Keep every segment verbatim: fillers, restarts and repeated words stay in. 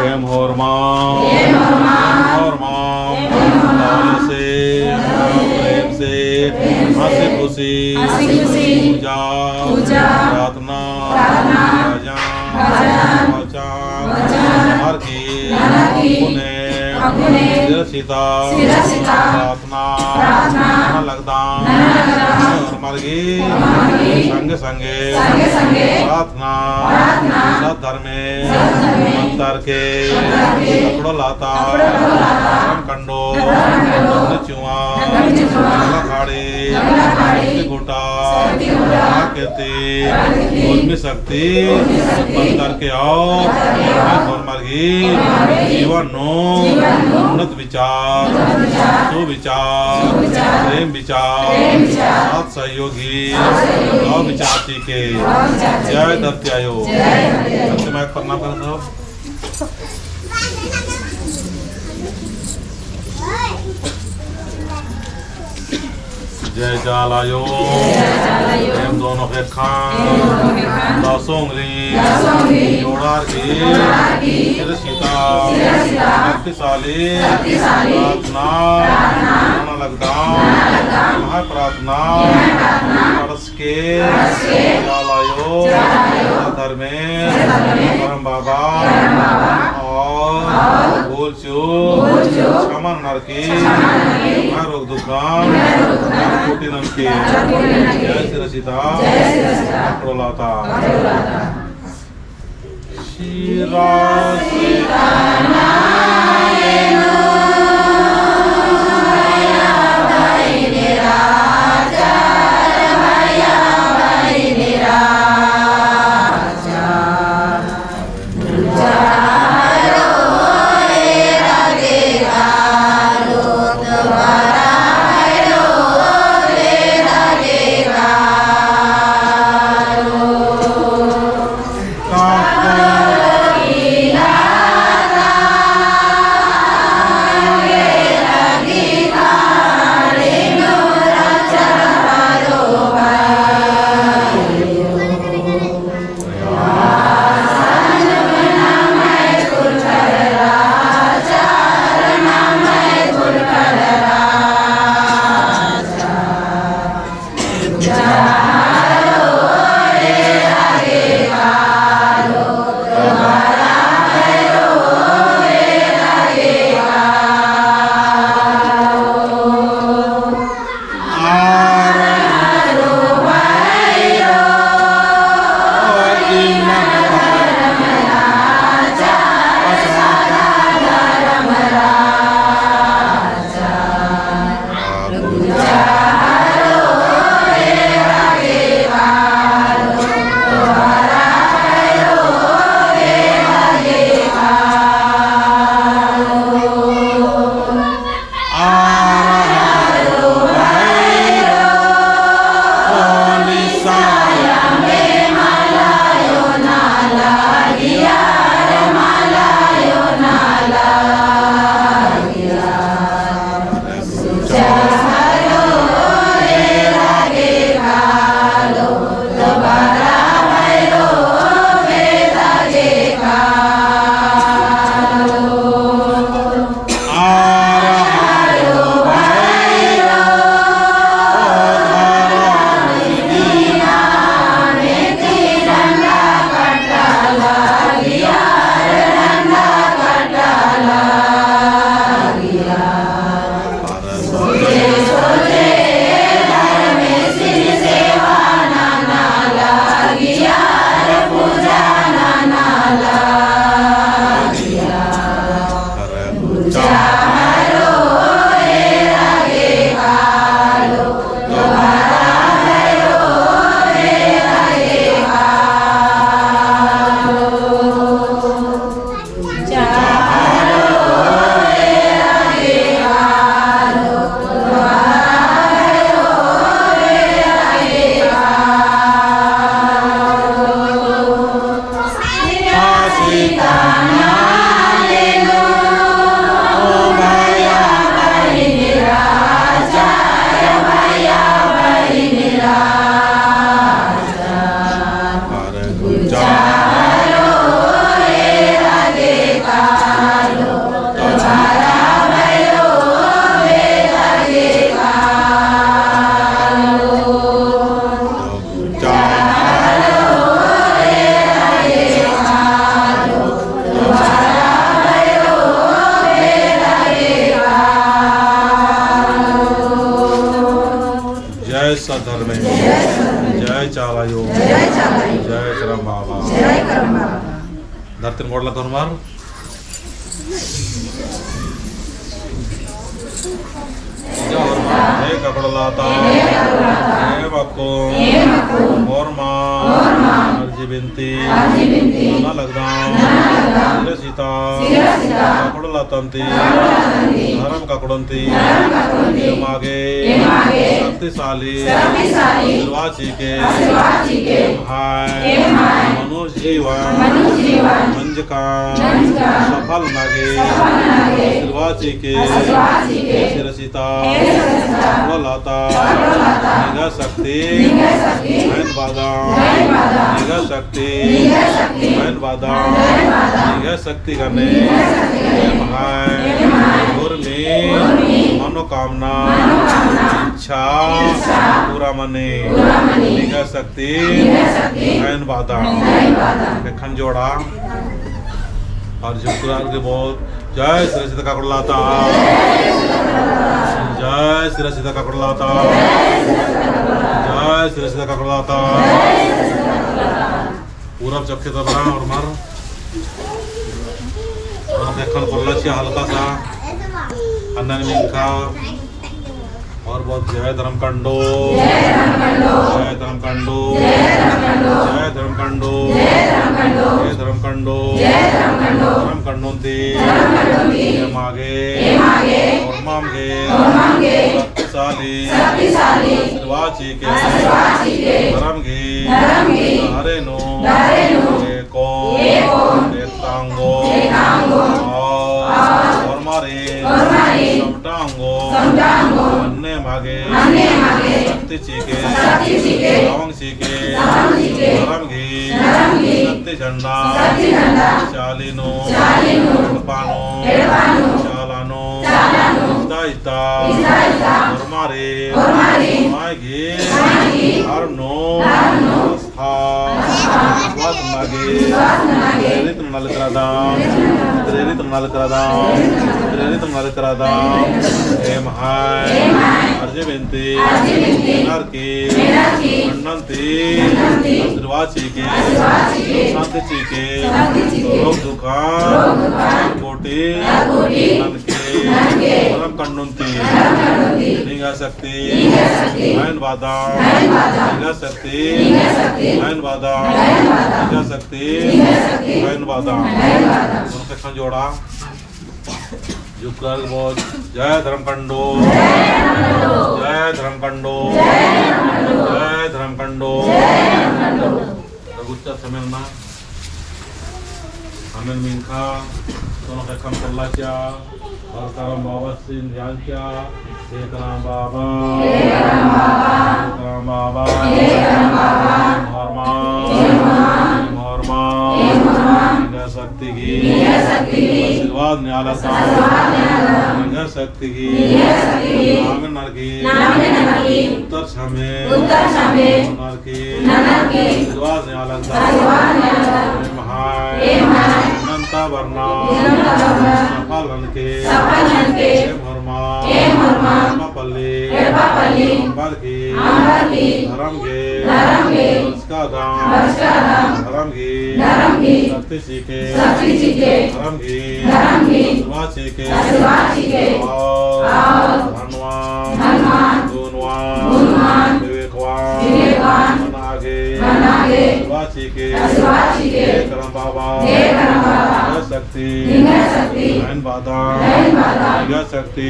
एम होरमा, एम होरमा, होरमा, एम होरमा, प्यार से, प्रेम से, हंसी खुशी, हंसी खुशी, पूजा, पूजा, प्रार्थना, प्रार्थना, भजन, भजन, वचन, वचन, ननर की, ननर की, अक्कुन, अक्कुन, सिरसिता, सिरसिता, प्रार्थना, प्रार्थना, नना लगदम, नना लगदम, होरमर गही, होरमर गही, संगे संगे, संगे संगे, प्रार्थना, प्रार्थना, सत धर्मे, सत धर्मे, मंतर के, मंतर के, अकड़ो लाता, अकड़ो लाता, धर्म कंडो, धर्म कंडो, नंगनी चुआ, नंगनी चुआ, नंगला खाड़ी, नंगला खाड़ी, शक्ति गुटा, शक्ति गुटा, प्राकृतिक, प्राकृतिक, उर्मी शक्ति, उर्मी शक्ति, मंतर के आओ, मंतर के आओ, होरमर गही, होरमर गही, जीवन नू, जीवन नू, उन्नत विचार, सुविचार, प्रेम विचार, साथ सहयोगी, भाव विचार चिके। जय धरती आयो। धरती माय प्रणाम करो सब। जय चाला आयो। एम दोनों ख़ेक्खन दसों उंगली जोड़ार की सिरसिता शक्तिशाली प्रार्थना नना लगदम। एम्है प्रार्थना पढ़स के चाला आयो, धर्मेस, करम बाबा और भूल चूक क्षमा ननर की, हर रोग दुखन, हर कोटि ननर की। जय सिरसिता, अकड़ो लाता। सिरसिता। तिन गोड़ लगा होरमर। जा होरमर, हे ककड़ोलता, हे मक्कुन, होरमर, अर्जी बिनती, नना लगदम, सिरा सीता, ककड़ोलतन ती, धरम ककड़ोन ती, एमा गे, शक्तिशाली, आशीर्वाद चिके, एम्है, मनुष्य जीवन, मंजकन, सफल नना गे, आशीर्वाद चिके, सिरा सीता, ककड़ोलता, निंग्है शक्ति, एन बअदम, निंग्है शक्ति, एन बअदम, निंग्है शक्ति गने, एम्है, उर्मी, मनोकामना, इच्छा, पूरा मनी, निंग्है शक्ति, एन बअदम। एखन जोड़ा। और जुगरार गे बहुत जय सिरा सीता ककड़ोलता। जय सिरा सीता ककड़ोलता। जय सिरा सीता ककड़ोलता। पूरा चक्के तबरा होरमर। और एखन पोल्ला चिआ हल्का सा। अन्नन मिंखा। और बहुत जय धर्म कंडो, जय धर्म कंडो, जय धर्म कंडो, जय धर्म कंडो, जय धर्म कंडो, जय धर्म कंडो, धर्म कंडोन ती, एमा गे, होरमर गे, शक्तिशाली, आशीर्वाद चिके, धर्म गही, डहरे नू, एकोन, एकतांगो, और होरमारिन, समटांगो, अन्ने मागे, शक्ति चिके, लवंग चिके, धर्म गही, शक्ति झंडा, चाली नू, एड़पा नू, चाला नू, इजता इजता, होरमारिन, माय गही, हर नू, हाँ, विश्वास नना गे, प्रेरित नना लगदम, प्रेरित नना लगदम, प्रेरित नना लगदम। एम्है, अर्जी बिनती, मेनर की, अन्नन ती, आशीर्वाद चिके, शांति चिके, रोग दुखन, कोटि, ननके, धर्म कंडोन ती, निंग्है शक्ति, एन बअदम, निंग्है शक्ति, एन बअदम, निंग्है शक्ति, एन बअदम। दोनों एखन जोड़ा। जुगरार बहुत जय धर्म कंडो, जय धर्म कंडो, जय धर्म कंडो। गुच्चा समय ना। हमें मिंखा, दोनों एखन पोल्ला चिआ, और करम बाबासिन ध्यान चिआ, हे करम बाबा, हे करम बाबा, हे करम बाबा, होरमर, होरमर, निंग्है शक्ति गही, आशीर्वाद नेआ लगदम, निंग्है शक्ति गही, नामे ननके, उत्तर छमे, ननके, आशीर्वाद नेआ लगदम। एम्है, नन्ता बरना, सफल ननके, एम होरमर, एड़पा पल्ली, अम्बर गही, धर्म गही, बरचकादम, धर्म गही, शक्ति चिके, धर्म गही, आशीर्वाद चिके, और धनवान, गुणवान, विवेकवान, मना गे, आशीर्वाद चिके, हे करम बाबा, निंग्है शक्ति, एन बअदम, निंग्है शक्ति,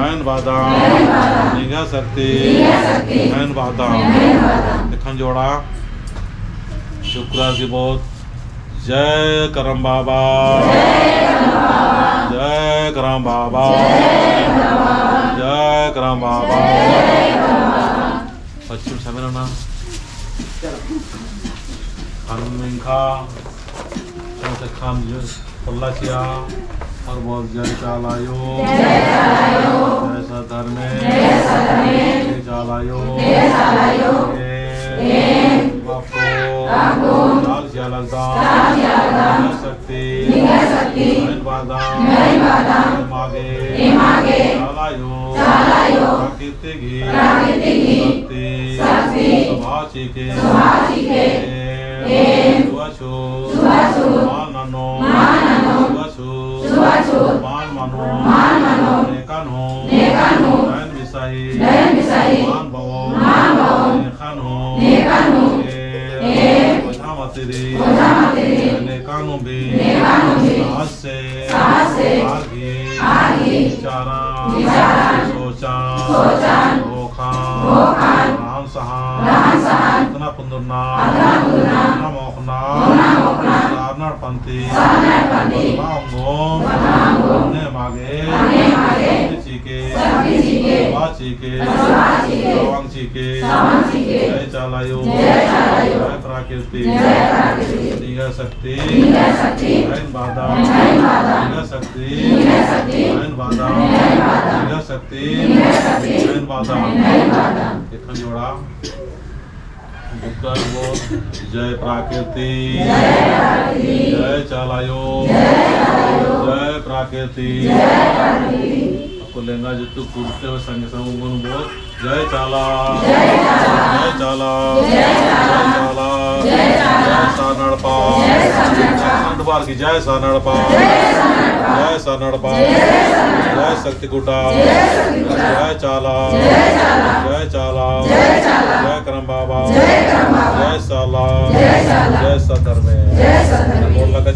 एन बअदम, निंग्है शक्ति, एन बअदम। एखन जोड़ा। जुगरार की बहुत जय करम बाबा, जय करम बाबा, जय करम बाबा। पश्चिम समय ना। हमें मिंखा, हम से खाम जो पोल्ला चिआ, और बहुत जय चाला आयो, जय सत धर्मे, जय चाला आयो, एम अक्कुन, चाला चिआ लगदम, शक्ति, एन बअदम, एमा गे, चाला आयो, प्रकृति गही, शक्ति, स्वभाव चिके, एम, छुआछूत, मान ननो। मान ननो। छुआछूत। छुआछूत। मान मनो। मान मनो। नेकन हूँ। नेकन हूँ। डैन बिसाही। डैन बिसाही। मान बओ। मान बओ। नेकन हूँ। नेकन हूँ। ए। ए। ओझा मतिरी। ओझा मतिरी। नेकन हूँ भी। नेकन हूँ भी। साहस से। साहस से। आर गही। आर गही। विचारन। विचारन। सोचन। सोचन। ख़ोख़न। ख़ोख़न। रहन सहन। रहन सहन। अतना कुन्दुरना। अतना कुन्दुरना। अतना मोख़ना। अतना मोख़ना। सारनड़ पंती। सारनड़ पंती। बदमा ओंगोम। बदमा ओंगोम। अन्ने मागे। अन्ने मागे। शक्ति चिके। शक्ति चिके। सेवा चिके। सेवा चिके। सवांग चिके। सवांग चिके। जय चाला आयो। जय चाला आयो। जय प्राकृति। जय प्राकृति। निंग्है शक्ति। निंग्है शक्ति। एन बादम। एन बादम। निंग्है शक्ति। निंग्है शक्ति। एन बादम। एन बादम। निंग्है शक्ति। निंग्है शक्ति। एन बादम। एन बादम। एखन जोड़ा। बुक्कर बोल, जय प्राकृति। जय प्राकृति। जय चाला आयो। जय चाला आयो। जय प्राकृति। जय प्राकृति। अक्कु लेंगा जित्तु कुर्ते हो संगे संग उंगन बोल, जय चाला। जय चाला। जय चाला। जय चाला। जय चाला। जय चाला। जय सारनड़पा। जय सारनड़पा। खंड बार की जय सारनड़पा। जय सारनड़पा। जय सारनड़पा। जय सारनड़पा। जय शक्ति गुटा। जय शक्ति गुटा। जय चाला। जय चाला। जय चाला। जय चाला। जय करम बाबा। जय करम बाबा। जय साला। जय साला। जय सत धर्मे। जय सत धर्मे। बोल लगा